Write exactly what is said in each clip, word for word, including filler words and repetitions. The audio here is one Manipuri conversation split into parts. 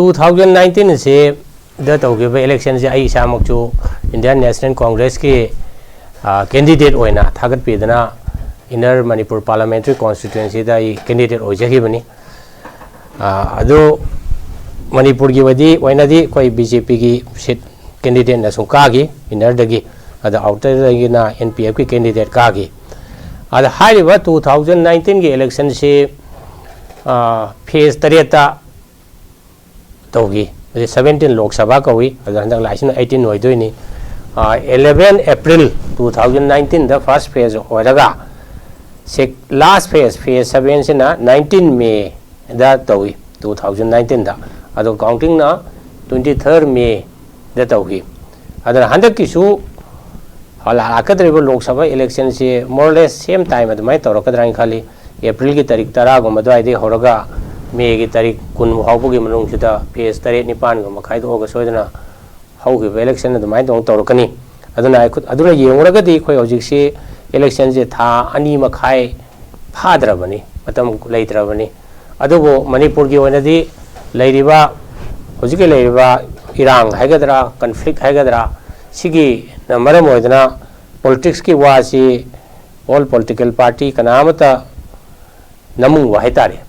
ꯇꯨ ꯊꯥꯎꯖꯟ ꯅꯥꯏꯟꯇꯤꯟꯁꯤꯗ ꯇꯧꯈꯤꯕ ꯏꯂꯦꯛꯁꯟꯁꯦ ꯑꯩ ꯏꯁꯥꯃꯛꯁꯨ ꯏꯟꯗꯤꯌꯥꯟ ꯅꯦꯁꯅꯦꯜ ꯀꯣꯡꯒ꯭ꯔꯦꯁꯀꯤ ꯀꯦꯟꯗꯤꯗꯦꯠ ꯑꯣꯏꯅ ꯊꯥꯒꯠꯄꯤꯗꯅ ꯏꯟꯅꯔ ꯃꯅꯤꯄꯨꯔ ꯄꯥꯔꯂꯥꯃꯦꯟꯇꯔꯤ ꯀꯣꯟꯁꯇꯤꯇ꯭ꯋꯦꯟꯁꯤꯗ ꯑꯩ ꯀꯦꯟꯗꯤꯗꯦꯠ ꯑꯣꯏꯖꯈꯤꯕꯅꯤ꯫ ꯑꯗꯨ ꯃꯅꯤꯄꯨꯔꯒꯤ ꯑꯣꯏꯗꯤ ꯑꯣꯏꯅꯗꯤ ꯑꯩꯈꯣꯏ ꯕꯤ ꯖꯦ ꯄꯤꯒꯤ ꯁꯤꯠ ꯀꯦꯟꯗꯤꯗꯦꯠꯅ ꯁꯨꯝ ꯀꯥꯈꯤ ꯏꯟꯅꯔꯗꯒꯤ, ꯑꯗ ꯑꯥꯎꯇꯔꯗꯒꯤꯅ ꯑꯦꯟ ꯄꯤ ꯑꯦꯐꯀꯤ ꯀꯦꯟꯗꯤꯗꯦꯠ ꯀꯥꯈꯤ꯫ ꯑꯗ ꯍꯥꯏꯔꯤꯕ ꯇꯨ ꯊꯥꯎꯖꯟ ꯅꯥꯏꯟꯇꯤꯟꯒꯤ ꯏꯂꯦꯛꯁꯟꯁꯤ ꯐꯦꯁ ꯇꯔꯦꯠꯇ ꯇꯧꯈꯤ꯫ ꯃꯁꯤ ꯁꯕꯦꯟꯇꯤꯟ ꯂꯣꯛ ꯁꯚꯥ ꯀꯧꯏ, ꯑꯗꯣ ꯍꯟꯗꯛ ꯂꯥꯛꯏꯁꯤꯅ ꯑꯩꯠꯇꯤꯟ ꯑꯣꯏꯗꯣꯏꯅꯤ꯫ ꯏꯂꯦꯚꯦꯟ ꯑꯦꯄ꯭ꯔꯤꯜ ꯇꯨ ꯊꯥꯎꯖꯟ ꯅꯥꯏꯟꯇꯤꯟꯗ ꯐꯥꯔꯁ ꯐꯦꯁ ꯑꯣꯏꯔꯒ, ꯂꯥꯁ ꯐꯦꯁ, ꯐꯦꯁ ꯁꯕꯦꯟꯁꯤꯅ ꯅꯥꯏꯟꯇꯤꯟ ꯃꯦꯗ ꯇꯧꯏ, ꯇꯨ ꯊꯥꯎꯖꯟ ꯅꯥꯏꯟꯇꯤꯟꯗ꯫ ꯑꯗꯣ ꯀꯥꯎꯟꯇꯤꯡꯅ ꯇ꯭ꯋꯦꯟꯇꯤ ꯊꯥꯔꯠ ꯃꯦꯗ ꯇꯧꯈꯤ꯫ ꯑꯗꯨꯅ ꯍꯟꯗꯛꯀꯤꯁꯨ ꯂꯥꯛꯀꯗꯧꯔꯤꯕ ꯂꯣꯛ ꯁꯚꯥ ꯏꯂꯦꯛꯁꯟꯁꯤ ꯃꯣꯔꯂꯦꯁ ꯁꯦꯝ ꯇꯥꯏꯝ ꯑꯗꯨꯃꯥꯏꯅ ꯇꯧꯔꯛꯀꯗ꯭ꯔꯥ ꯍꯥꯏꯅ ꯈꯜꯂꯤ꯫ ꯑꯦꯄ꯭ꯔꯤꯜꯒꯤ ꯇꯥꯔꯤꯛ ꯇꯔꯥꯒꯨꯝꯕ ꯑꯗꯨꯋꯥꯏꯗꯒꯤ ꯍꯧꯔꯒ ꯃꯦꯒꯤ ꯇꯥꯔꯤꯛ ꯀꯨꯟ ꯐꯥꯎꯕꯒꯤ ꯃꯅꯨꯡꯁꯤꯗ ꯐꯦꯁ ꯇꯔꯦꯠ ꯅꯤꯄꯥꯟꯒꯨꯝꯕ ꯈꯥꯏꯗꯣꯛꯑꯒ ꯁꯣꯏꯗꯅ ꯍꯧꯈꯤꯕ ꯏꯂꯦꯛꯁꯟ ꯑꯗꯨꯃꯥꯏꯅ ꯇꯧꯅ ꯇꯧꯔꯛꯀꯅꯤ꯫ ꯑꯗꯨꯅ ꯑꯩꯈꯣꯏ, ꯑꯗꯨꯅ ꯌꯦꯡꯉꯨꯔꯒꯗꯤ ꯑꯩꯈꯣꯏ ꯍꯧꯖꯤꯛꯁꯤ ꯏꯂꯦꯛꯁꯟꯁꯦ ꯊꯥ ꯑꯅꯤ ꯃꯈꯥꯏ ꯐꯥꯗ꯭ꯔꯕꯅꯤ, ꯃꯇꯝ ꯂꯩꯇ꯭ꯔꯕꯅꯤ꯫ ꯑꯗꯨꯕꯨ ꯃꯅꯤꯄꯨꯔꯒꯤ ꯑꯣꯏꯅꯗꯤ ꯂꯩꯔꯤꯕ, ꯍꯧꯖꯤꯛꯀꯤ ꯂꯩꯔꯤꯕ ꯏꯔꯥꯡ ꯍꯥꯏꯒꯗ꯭ꯔꯥ, ꯀꯟꯐ꯭ꯂꯤꯛ ꯍꯥꯏꯒꯗ꯭ꯔꯥ, ꯁꯤꯒꯤꯅ ꯃꯔꯝ ꯑꯣꯏꯗꯅ ꯄꯣꯂꯤꯇꯤꯛꯁꯀꯤ ꯋꯥꯁꯤ ꯑꯣꯜ ꯄꯣꯂꯤꯇꯤꯀꯦꯜ ꯄꯥꯔꯇꯤ ꯀꯅꯥ ꯑꯃꯠꯇ ꯅꯃꯨꯡꯕ ꯍꯥꯏꯇꯥꯔꯦ,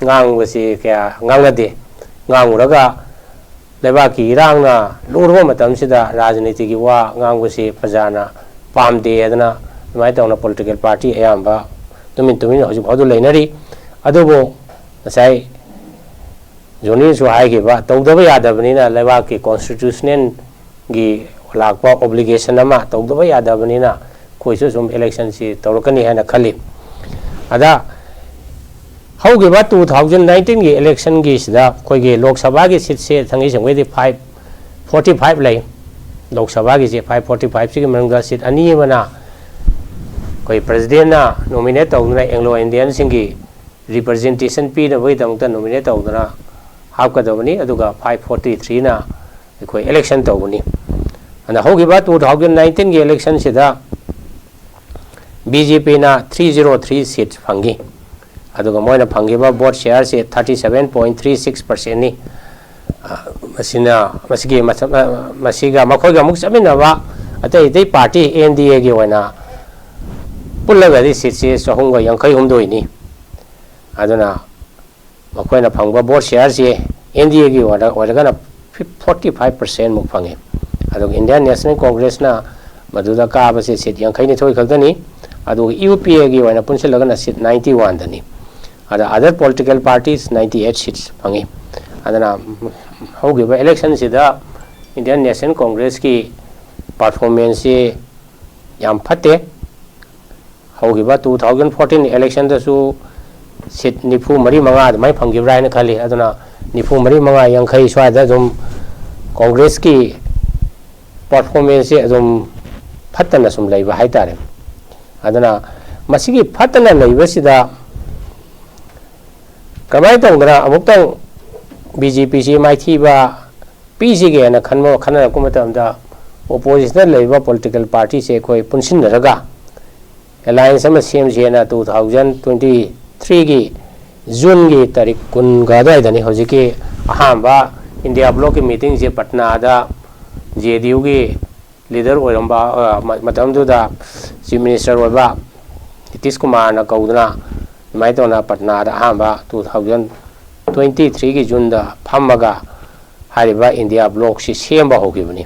ꯉꯥꯡꯕꯁꯤ ꯀꯌꯥ ꯉꯥꯡꯅꯗꯦ꯫ ꯉꯥꯡꯉꯨꯔꯒ ꯂꯩꯕꯥꯛꯀꯤ ꯏꯔꯥꯡꯅ ꯂꯨꯔꯕ ꯃꯇꯝꯁꯤꯗ ꯔꯥꯖꯅꯤꯇꯤꯒꯤ ꯋꯥ ꯉꯥꯡꯕꯁꯤ ꯄ꯭ꯔꯖꯥꯅ ꯄꯥꯝꯗꯦ ꯍꯥꯏꯗꯅ ꯑꯗꯨꯃꯥꯏꯅ ꯇꯧꯅ ꯄꯣꯂꯤꯇꯤꯀꯦꯜ ꯄꯥꯔꯇꯤ ꯑꯌꯥꯝꯕ ꯇꯨꯃꯤꯟ ꯇꯨꯃꯤꯟ ꯍꯧꯖꯤꯛ ꯐꯥꯎꯗ ꯂꯩꯅꯔꯤ꯫ ꯑꯗꯨꯕꯨ ꯉꯁꯥꯏ ꯖꯣꯅꯤꯁꯨ ꯍꯥꯏꯈꯤꯕ, ꯇꯧꯗꯕ ꯌꯥꯗꯕꯅꯤꯅ, ꯂꯩꯕꯥꯛꯀꯤ ꯀꯣꯟꯁꯇꯤꯇ꯭ꯌꯨꯁꯅꯦꯜꯒꯤ ꯂꯥꯛꯄ ꯑꯣꯕ꯭ꯂꯤꯒꯦꯁꯟ ꯑꯃ ꯇꯧꯗꯕ ꯌꯥꯗꯕꯅꯤꯅ ꯑꯩꯈꯣꯏꯁꯨ ꯁꯨꯝ ꯏꯂꯦꯛꯁꯟꯁꯤ ꯇꯧꯔꯛꯀꯅꯤ ꯍꯥꯏꯅ ꯈꯜꯂꯤ꯫ ꯑꯗ ꯍꯧꯈꯤꯕ ꯇꯨ ꯊꯥꯎꯖꯟ ꯅꯥꯏꯟꯇꯤꯟꯒꯤ ꯏꯂꯦꯛꯁꯟꯒꯤꯁꯤꯗ ꯑꯩꯈꯣꯏꯒꯤ ꯂꯣꯛ ꯁꯚꯥꯒꯤ ꯁꯤꯠꯁꯦ ꯊꯥꯡꯒꯩ ꯁꯦꯡꯅꯗꯤ ꯐꯥꯏꯚ ꯐꯣꯔꯇꯤ ꯐꯥꯏꯚ ꯂꯩ꯫ ꯂꯣꯛ ꯁꯚꯥꯒꯤꯁꯦ ꯐꯥꯏꯚ ꯐꯣꯔꯇꯤ ꯐꯥꯏꯚꯁꯤꯒꯤ ꯃꯅꯨꯡꯗ ꯁꯤꯠ ꯑꯅꯤ ꯑꯃꯅ ꯑꯩꯈꯣꯏ ꯄ꯭ꯔꯦꯁꯤꯗꯦꯟꯅ ꯅꯣꯃꯤꯅꯦꯠ ꯇꯧꯗꯨꯅ ꯑꯦꯡꯒ꯭ꯂꯣ ꯏꯟꯗꯤꯌꯟꯁꯤꯡꯒꯤ ꯔꯤꯄ꯭ꯔꯖꯦꯟꯇꯦꯁꯟ ꯄꯤꯅꯕꯒꯤꯗꯃꯛꯇ ꯅꯣꯃꯤꯅꯦꯠ ꯇꯧꯗꯨꯅ ꯍꯥꯞꯀꯗꯕꯅꯤ꯫ ꯑꯗꯨꯒ ꯐꯥꯏꯚ ꯐꯣꯔꯇꯤ ꯊ꯭ꯔꯤꯅ ꯑꯩꯈꯣꯏ ꯏꯂꯦꯛꯁꯟ ꯇꯧꯒꯅꯤ꯫ ꯑꯗ ꯍꯧꯈꯤꯕ ꯇꯨ ꯊꯥꯎꯖꯟ ꯅꯥꯏꯟꯇꯤꯟꯒꯤ ꯏꯂꯦꯛꯁꯟꯁꯤꯗ ꯕꯤ ꯖꯦ ꯄꯤꯅ ꯊ꯭ꯔꯤ ꯖꯤꯔꯣ ꯊ꯭ꯔꯤ ꯁꯤꯠ ꯐꯪꯈꯤ꯫ ꯑꯗꯨꯒ ꯃꯣꯏꯅ ꯐꯪꯈꯤꯕ ꯚꯣꯠ ꯁꯤꯌꯥꯔꯁꯤ thirty seven point three six ꯄꯥꯔꯁꯦꯟꯅꯤ꯫ ꯃꯁꯤꯅ ꯃꯁꯤꯒꯤ ꯃꯁ- ꯃ- ꯃꯁꯤꯒ ꯃꯈꯣꯏꯒ ꯑꯃꯨꯛ ꯆꯠꯃꯤꯟꯅꯕ ꯑꯇꯩ ꯑꯇꯩ ꯄꯥꯔꯇꯤ ꯑꯦꯟ ꯗꯤ ꯑꯦꯒꯤ ꯑꯣꯏꯅ ꯄꯨꯜꯂꯒꯗꯤ ꯁꯤꯠꯁꯤ ꯆꯍꯨꯝꯒ ꯌꯥꯡꯈꯩ ꯍꯨꯝꯗꯣꯏꯅꯤ꯫ ꯑꯗꯨꯅ ꯃꯈꯣꯏꯅ ꯐꯪꯕ ꯚꯣꯠ ꯁꯤꯌꯥꯔꯁꯤ ꯑꯦꯟ ꯗꯤ ꯑꯦꯒꯤ ꯑꯣꯏꯔꯒꯅ ꯐꯣꯔꯇꯤ ꯐꯥꯏꯚ ꯄꯥꯔꯁꯦꯟꯃꯨꯛ ꯐꯪꯉꯤ꯫ ꯑꯗꯨꯒ ꯏꯟꯗꯤꯌꯥꯟ ꯅꯦꯁꯅꯦꯜ ꯀꯣꯡꯒ꯭ꯔꯦꯁꯅ ꯃꯗꯨꯗ ꯀꯥꯕꯁꯦ ꯁꯤꯠ ꯌꯥꯡꯈꯩ ꯅꯤꯊꯣꯏ ꯈꯛꯇꯅꯤ꯫ ꯑꯗꯨꯒ ꯌꯨ ꯄꯤ ꯑꯦꯒꯤ ꯑꯣꯏꯅ ꯄꯨꯟꯁꯤꯜꯂꯒꯅ ꯁꯤꯠ ꯅꯥꯏꯟꯇꯤ ꯋꯥꯟꯗꯅꯤ꯫ ꯑꯗ other political parties ninety eight seats ꯐꯪꯉꯤ꯫ ꯑꯗꯨꯅ ꯍꯧꯈꯤꯕ ꯏꯂꯦꯛꯁꯟꯁꯤꯗ ꯏꯟꯗꯤꯌꯥꯟ ꯅꯦꯁꯅꯦꯜ ꯀꯣꯡꯒ꯭ꯔꯦꯁꯀꯤ ꯄꯔꯐꯣꯔꯃꯦꯟꯁꯁꯤ ꯌꯥꯝ ꯐꯠꯇꯦ꯫ ꯍꯧꯈꯤꯕ ꯇꯨ ꯊꯥꯎꯖꯟ ꯐꯣꯔꯇꯤꯟ ꯏꯂꯦꯛꯁꯟꯗꯁꯨ ꯁꯤꯠ ꯅꯤꯐꯨ ꯃꯔꯤ ꯃꯉꯥ ꯑꯗꯨꯃꯥꯏꯅ ꯐꯪꯈꯤꯕ꯭ꯔꯥ ꯍꯥꯏꯅ ꯈꯜꯂꯤ꯫ ꯑꯗꯨꯅ ꯅꯤꯐꯨ ꯃꯔꯤ ꯃꯉꯥ, ꯌꯥꯡꯈꯩ ꯁ꯭ꯋꯥꯏꯗ ꯑꯗꯨꯝ ꯀꯣꯡꯒ꯭ꯔꯦꯁꯀꯤ ꯄꯔꯐꯣꯔꯃꯦꯟꯁꯁꯦ ꯑꯗꯨꯝ ꯐꯠꯇꯅ ꯁꯨꯝ ꯂꯩꯕ ꯍꯥꯏꯇꯥꯔꯦ꯫ ꯑꯗꯨꯅ ꯃꯁꯤꯒꯤ ꯐꯠꯇꯅ ꯂꯩꯕꯁꯤꯗ ꯀꯃꯥꯏꯅ ꯇꯧꯗꯅ ꯑꯃꯨꯛꯇꯪ ꯕꯤ ꯖꯦ ꯄꯤꯁꯤ ꯃꯥꯏꯊꯤꯕ ꯄꯤꯁꯤꯒꯦꯅ ꯈꯟꯕ ꯈꯟꯅꯔꯛꯄ ꯃꯇꯝꯗ ꯑꯣꯄꯣꯖꯤꯁꯟꯗ ꯂꯩꯔꯤꯕ ꯄꯣꯂꯤꯇꯤꯀꯦꯜ ꯄꯥꯔꯇꯤꯁꯦ ꯑꯩꯈꯣꯏ ꯄꯨꯟꯁꯤꯟꯅꯔꯒ ꯑꯦꯂꯥꯏꯟꯁ ꯑꯃ ꯁꯦꯝꯁꯦꯅ ꯇꯨ ꯊꯥꯎꯖꯟ ꯇ꯭ꯋꯦꯟꯇꯤ ꯊ꯭ꯔꯤꯒꯤ ꯖꯨꯟꯒꯤ ꯇꯥꯔꯤꯛ ꯀꯨꯟꯒ ꯑꯗꯨꯋꯥꯏꯗꯅꯤ ꯍꯧꯖꯤꯛꯀꯤ ꯑꯍꯥꯟꯕ ꯏꯟꯗꯤꯌꯥ ꯕ꯭ꯂꯣꯛꯀꯤ ꯃꯤꯇꯤꯡꯁꯦ ꯄꯠꯅꯥꯗ ꯖꯦ ꯗꯤ ꯌꯨꯒꯤ ꯂꯤꯗꯔ ꯑꯣꯏꯔꯝꯕ ꯑ, ꯃ- ꯃꯇꯝꯗꯨꯗ ꯆꯤꯐ ꯃꯤꯅꯤꯁꯇꯔ ꯑꯣꯏꯕ ꯅꯤꯇꯤꯁ ꯀꯨꯃꯥꯔꯅ ꯀꯧꯗꯨꯅ ꯑꯗꯨꯃꯥꯏꯅ ꯇꯧꯅ ꯄꯠꯅꯥꯗ ꯑꯍꯥꯟꯕ ꯇꯨ ꯊꯥꯎꯖꯟ ꯇ꯭ꯋꯦꯟꯇꯤ ꯊ꯭ꯔꯤꯒꯤ ꯖꯨꯟꯗ ꯐꯝꯃꯒ ꯍꯥꯏꯔꯤꯕ ꯏꯟꯗꯤꯌꯥ ꯕ꯭ꯂꯣꯛꯁꯤ ꯁꯦꯝꯕ ꯍꯧꯈꯤꯕꯅꯤ꯫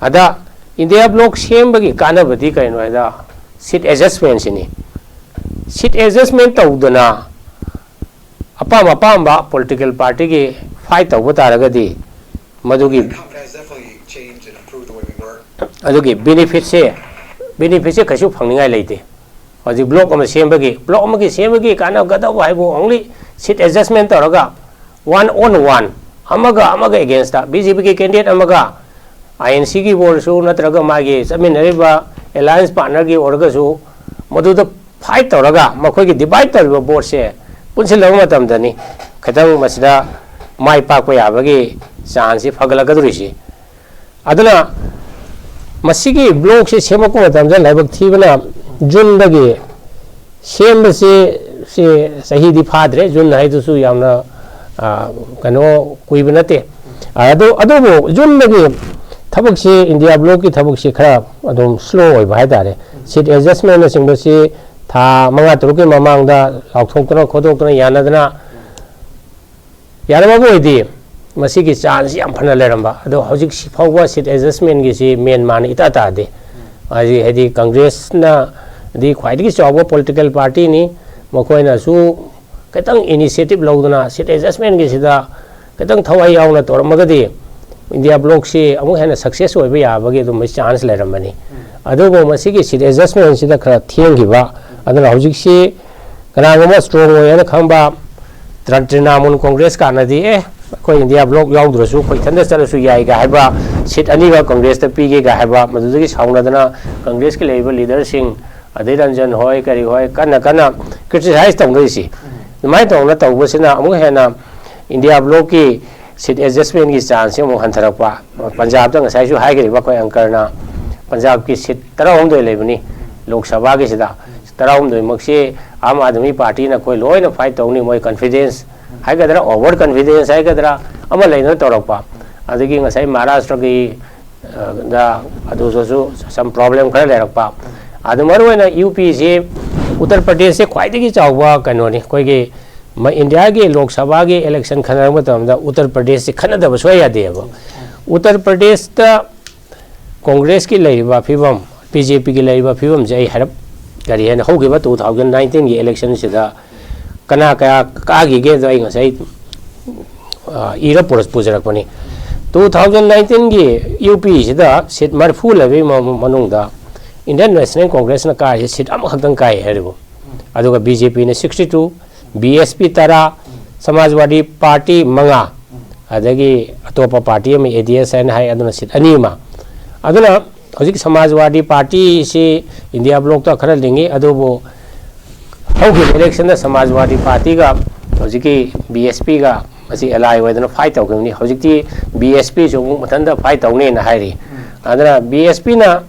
ꯑꯗ ꯏꯟꯗꯤꯌꯥ ꯕ꯭ꯂꯣꯛ ꯁꯦꯝꯕꯒꯤ ꯀꯥꯟꯅꯕꯗꯤ ꯀꯩꯅꯣ ꯍꯥꯏꯗ ꯁꯤꯠ ꯑꯦꯗꯖꯁꯃꯦꯟꯁꯤꯅꯤ꯫ ꯁꯤꯠ ꯑꯦꯗꯖꯁꯃꯦꯟ ꯇꯧꯗꯅ ꯑꯄꯥꯝ ꯑꯄꯥꯝꯕ ꯄꯣꯂꯤꯇꯤꯀꯦꯜ ꯄꯥꯔꯇꯤꯒꯤ ꯐꯥꯏꯠ ꯇꯧꯕ ꯇꯥꯔꯒꯗꯤ ꯃꯗꯨꯒꯤ ꯑꯗꯨꯒꯤ ꯕꯦꯅꯤꯐꯤꯠꯁꯦ ꯕꯦꯅꯤꯐꯤꯠꯁꯦ ꯀꯩꯁꯨ ꯐꯪꯅꯤꯡꯉꯥꯏ ꯂꯩꯇꯦ꯫ ꯍꯧꯖꯤꯛ ꯕ꯭ꯂꯣꯛ ꯑꯃ ꯁꯦꯝꯕꯒꯤ ꯕ꯭ꯂꯣꯛ ꯑꯃꯒꯤ ꯁꯦꯝꯕꯒꯤ ꯀꯥꯟꯅꯒꯗꯧꯕ ꯍꯥꯏꯕꯨ ꯑꯣꯡꯂꯤ ꯁꯤꯠ ꯑꯦꯗꯖꯁꯃꯦꯟ ꯇꯧꯔꯒ ꯋꯥꯟ ꯑꯣꯟ ꯋꯥꯟ ꯑꯃꯒ ꯑꯃꯒ ꯑꯦꯒꯦꯟꯁꯇ ꯕꯤ ꯖꯦ ꯄꯤꯒꯤ ꯀꯦꯟꯗꯤꯗꯦꯠ ꯑꯃꯒ ꯑꯥꯏ ꯑꯦꯟ ꯁꯤꯒꯤꯕꯨ ꯑꯣꯏꯔꯁꯨ ꯅꯠꯇ꯭ꯔꯒ ꯃꯥꯒꯤ ꯆꯠꯃꯤꯟꯅꯔꯤꯕ ꯑꯦꯂꯥꯏꯟꯁ ꯄꯥꯔꯠꯅꯔꯒꯤ ꯑꯣꯏꯔꯒꯁꯨ ꯃꯗꯨꯗ ꯐꯥꯏꯠ ꯇꯧꯔꯒ ꯃꯈꯣꯏꯒꯤ ꯗꯤꯚꯥꯏꯠ ꯇꯧꯔꯤꯕ ꯕꯣꯠꯁꯦ ꯄꯨꯟꯁꯤꯜꯂꯕ ꯃꯇꯝꯗꯅꯤ ꯈꯤꯇꯪ ꯃꯁꯤꯗ ꯃꯥꯏ ꯄꯥꯛꯄ ꯌꯥꯕꯒꯤ ꯆꯥꯟꯁꯁꯤ ꯐꯒꯠꯂꯛꯀꯗꯧꯔꯤꯁꯤ꯫ ꯑꯗꯨꯅ ꯃꯁꯤꯒꯤ ꯕ꯭ꯂꯣꯛꯁꯦ ꯁꯦꯝꯃꯛꯄ ꯃꯇꯝꯗ ꯂꯥꯏꯕꯛ ꯊꯤꯕꯅ ꯖꯨꯟꯗꯒꯤ ꯁꯦꯝꯕꯁꯤ ꯁꯤ ꯆꯍꯤꯗꯤ ꯐꯥꯗ꯭ꯔꯦ꯫ ꯖꯨꯟ ꯍꯥꯏꯗꯨꯁꯨ ꯌꯥꯝꯅ ꯑ, ꯀꯩꯅꯣ ꯀꯨꯏꯕ ꯅꯠꯇꯦ꯫ ꯑꯗꯨ, ꯑꯗꯨꯕꯨ ꯖꯨꯟꯗꯒꯤ ꯊꯕꯛꯁꯤ, ꯏꯟꯗꯤꯌꯥ ꯕ꯭ꯂꯣꯛꯀꯤ ꯊꯕꯛꯁꯤ ꯈꯔ ꯑꯗꯨꯝ slow ꯑꯣꯏꯕ ꯍꯥꯏꯇꯥꯔꯦ꯫ Seat adjustment ꯅꯆꯤꯡꯕꯁꯤ ꯊꯥ ꯃꯉꯥ ꯇꯔꯨꯛꯀꯤ ꯃꯃꯥꯡꯗ ꯂꯥꯎꯊꯣꯛꯇꯅ ꯈꯣꯠꯇꯣꯛꯇꯅ ꯌꯥꯅꯗꯅ ꯌꯥꯔꯝꯃꯕ ꯑꯣꯏꯗꯤ ꯃꯁꯤꯒꯤ chance ꯌꯥꯝ ꯐꯅ ꯂꯩꯔꯝꯕ꯫ ꯑꯗꯣ ꯍꯧꯖꯤꯛ ꯁꯤ ꯐꯥꯎꯕ seat adjustment ꯒꯤꯁꯤ ꯃꯦꯟ ꯃꯥꯟ ꯏꯇꯥ ꯇꯥꯗꯦ꯫ ꯍꯥꯏꯗꯤ, ꯍꯥꯏꯗꯤ ꯀꯪꯒ꯭ꯔꯦꯁꯅꯗꯤ ꯈ꯭ꯋꯥꯏꯗꯒꯤ ꯆꯥꯎꯕ political party ꯅꯤ, ꯃꯈꯣꯏꯅꯁꯨ ꯈꯤꯇꯪ initiative ꯂꯧꯗꯅ seat adjustment ꯒꯤꯁꯤꯗ ꯈꯤꯇꯪ ꯊꯋꯥꯏ ꯌꯥꯎꯅ ꯇꯧꯔꯝꯃꯒꯗꯤ ꯏꯟꯗꯤꯌꯥ ꯕ꯭ꯂꯣꯛꯁꯤ ꯑꯃꯨꯛ ꯍꯦꯟꯅ success ꯑꯣꯏꯕ ꯌꯥꯕꯒꯤ ꯑꯗꯨꯝꯕ chance ꯂꯩꯔꯝꯕꯅꯤ꯫ ꯑꯗꯨꯕꯨ ꯃꯁꯤꯒꯤ seat adjustment ꯁꯤꯗ ꯈꯔ ꯊꯦꯡꯈꯤꯕ, ꯑꯗꯨꯅ ꯍꯧꯖꯤꯛꯁꯤ ꯀꯅꯥꯒꯨꯝꯕ strong ꯑꯣꯏ ꯍꯥꯏꯅ ꯈꯪꯕ ꯇ꯭ꯔ-, ꯇ꯭ꯔꯤꯅꯥꯃꯨꯜ ꯀꯣꯡꯒ꯭ꯔꯦꯁ ꯀꯥꯅꯗꯤ, "ꯑꯦ, ꯑꯩꯈꯣꯏ ꯏꯟꯗꯤꯌꯥ ꯕ꯭ꯂꯣꯛ ꯌꯥꯎꯗ꯭ꯔꯁꯨ ꯑꯩꯈꯣꯏ ꯏꯊꯟꯗ ꯆꯠꯂꯁꯨ ꯌꯥꯏꯒ" ꯍꯥꯏꯕ seat ꯑꯅꯤꯒ ꯀꯪꯒ꯭ꯔꯦꯁꯇ ꯄꯤꯒꯦꯒ ꯍꯥꯏꯕ, ꯃꯗꯨꯗꯒꯤ ꯁꯥꯎꯅꯗꯅ ꯀꯪꯒ꯭ꯔꯦꯁꯀꯤ ꯂꯩꯔꯤꯕ leader ꯁꯤꯡ, ꯑꯗꯩ ꯔꯟꯖꯟ ꯍꯣꯏ ꯀꯔꯤ ꯍꯣꯏ ꯀꯟꯅ ꯀꯟꯅ criticize ꯇꯧꯅꯔꯤꯁꯤ꯫ ꯑꯗꯨꯃꯥꯏꯅ ꯇꯧꯅ ꯇꯧꯕꯁꯤꯅ ꯑꯃꯨꯛ ꯍꯦꯟꯅ ꯏꯟꯗꯤꯌꯥ ꯕ꯭ꯂꯣꯛꯀꯤ seat adjustment ꯀꯤ chance ꯁꯤ ꯑꯃꯨꯛ ꯍꯟꯊꯔꯛꯄ꯫ ꯄꯟꯖꯥꯕꯇ ꯉꯁꯥꯏꯁꯨ ꯍꯥꯏꯈ꯭ꯔꯤꯕ ꯑꯩꯈꯣꯏ ꯑꯪꯀꯔꯅ, ꯄꯟꯖꯥꯕꯀꯤ seat ꯇꯔꯥꯍꯨꯝꯗꯣꯏ ꯂꯩꯕꯅꯤ ꯂꯣꯛ ꯁꯚꯥꯒꯤꯁꯤꯗ, ꯇꯔꯥꯍꯨꯝꯗꯣꯏꯃꯛꯁꯤ ꯑꯥꯝ ꯑꯥꯗꯃꯤ ꯄꯥꯔꯇꯤꯅ ꯑꯩꯈꯣꯏ ꯂꯣꯏꯅ fight ꯇꯧꯅꯤ, ꯃꯣꯏ confidence ꯍꯥꯏꯒꯗ꯭ꯔꯥ, over confidence ꯍꯥꯏꯒꯗ꯭ꯔꯥ, ꯑꯃ ꯂꯩꯅ ꯇꯧꯔꯛꯄ꯫ ꯑꯗꯒꯤ ꯉꯁꯥꯏ ꯃꯍꯥꯔꯥꯁꯇ꯭ꯔꯒꯤ, ꯑ, ꯗ ꯑꯗꯨꯗꯁꯨ some problem ꯈꯔ ꯂꯩꯔꯛꯄ꯫ ꯑꯗꯨ ꯃꯔꯨꯑꯣꯏꯅ ꯌꯨ ꯄꯤꯁꯤ, ꯎꯠꯇꯔ ꯄ꯭ꯔꯗꯦꯁꯁꯦ ꯈ꯭ꯋꯥꯏꯗꯒꯤ ꯆꯥꯎꯕ ꯀꯩꯅꯣꯅꯤ, ꯑꯩꯈꯣꯏꯒꯤ ꯃ-, ꯏꯟꯗꯤꯌꯥꯒꯤ ꯂꯣꯛ ꯁꯚꯥꯒꯤ election ꯈꯟꯅꯔꯛꯄ ꯃꯇꯝꯗ ꯎꯠꯇꯔ ꯄ꯭ꯔꯗꯦꯁꯁꯤ ꯈꯟꯅꯗꯕ ꯁꯨꯡꯌꯥ ꯌꯥꯗꯦꯕ꯫ ꯎꯠꯇꯔ ꯄ꯭ꯔꯗꯦꯁꯇ ꯀꯣꯡꯒ꯭ꯔꯦꯁꯀꯤ ꯂꯩꯔꯤꯕ ꯐꯤꯕꯝ, ꯕꯤ ꯖꯦ ꯄꯤꯒꯤ ꯂꯩꯔꯤꯕ ꯐꯤꯕꯝꯁꯦ ꯑꯩ ꯍꯥꯏꯔꯞ ꯀꯔꯤ ꯍꯥꯏꯅ, ꯍꯧꯈꯤꯕ two thousand nineteen ꯒꯤ election ꯁꯤꯗ ꯀꯅꯥ ꯀꯌꯥ ꯀꯥꯈꯤꯒꯦꯗꯣ ꯑꯩ ꯉꯁꯥꯏ, ꯑ, ꯏꯔ ꯄꯨꯔ-, ꯄꯨꯖꯔꯛꯄꯅꯤ꯫ Two thousand nineteen ꯒꯤ ꯌꯨ ꯄꯤꯁꯤꯗ seat ꯃꯔꯤꯐꯨ ꯂꯩꯕꯒꯤ ꯃ-, ꯃꯅꯨꯡꯗ Indian National Congress ꯅ ꯀꯥꯔꯤꯁꯦ seat ꯑꯃꯈꯛꯇꯪ ꯀꯥꯏ ꯍꯥꯏꯔꯤꯕ꯫ ꯑꯗꯨꯒ ꯕꯤ ꯖꯦ ꯄꯤꯅ sixty two, B S P ꯇꯔꯥ, ꯁꯃꯥꯖꯋꯥꯗꯤ ꯄꯥꯔꯇꯤ ꯃꯉꯥ, ꯑꯗꯒꯤ ꯑꯇꯣꯞꯄ ꯄꯥꯔꯇꯤ ꯑꯃ, ꯑꯦ ꯗꯤ ꯑꯦꯁ ꯍꯥꯏꯅ ꯍꯥꯏ, ꯑꯗꯨꯅ seat ꯑꯅꯤ ꯑꯃ꯫ ꯑꯗꯨꯅ ꯍꯧꯖꯤꯛ ꯁꯃꯥꯖꯋꯥꯗꯤ ꯄꯥꯔꯇꯤꯁꯤ ꯏꯟꯗꯤꯌꯥ ꯕ꯭ꯂꯣꯛꯇ ꯈꯔ ꯂꯤꯡꯉꯤ, ꯑꯗꯨꯕꯨ ꯍꯧꯈꯤꯕ election ꯗ ꯁꯃꯥꯖꯋꯥꯗꯤ ꯄꯥꯔꯇꯤꯒ ꯍꯧꯖꯤꯛꯀꯤ ꯕꯤ ꯑꯦꯁ ꯄꯤꯒ ꯃꯁꯤ ally ꯑꯣꯏꯗꯅ fight ꯇꯧꯈꯤꯕꯅꯤ꯫ ꯍꯧꯖꯤꯛꯇꯤ ꯕꯤ ꯑꯦꯁ ꯄꯤꯁꯨ ꯑꯃꯨꯛ ꯃꯊꯟꯇ fight ꯇꯧꯅꯦꯅ ꯍꯥꯏꯔꯤ꯫ ꯑꯗꯨꯅ ꯕꯤ ꯑꯦꯁ ꯄꯤꯅ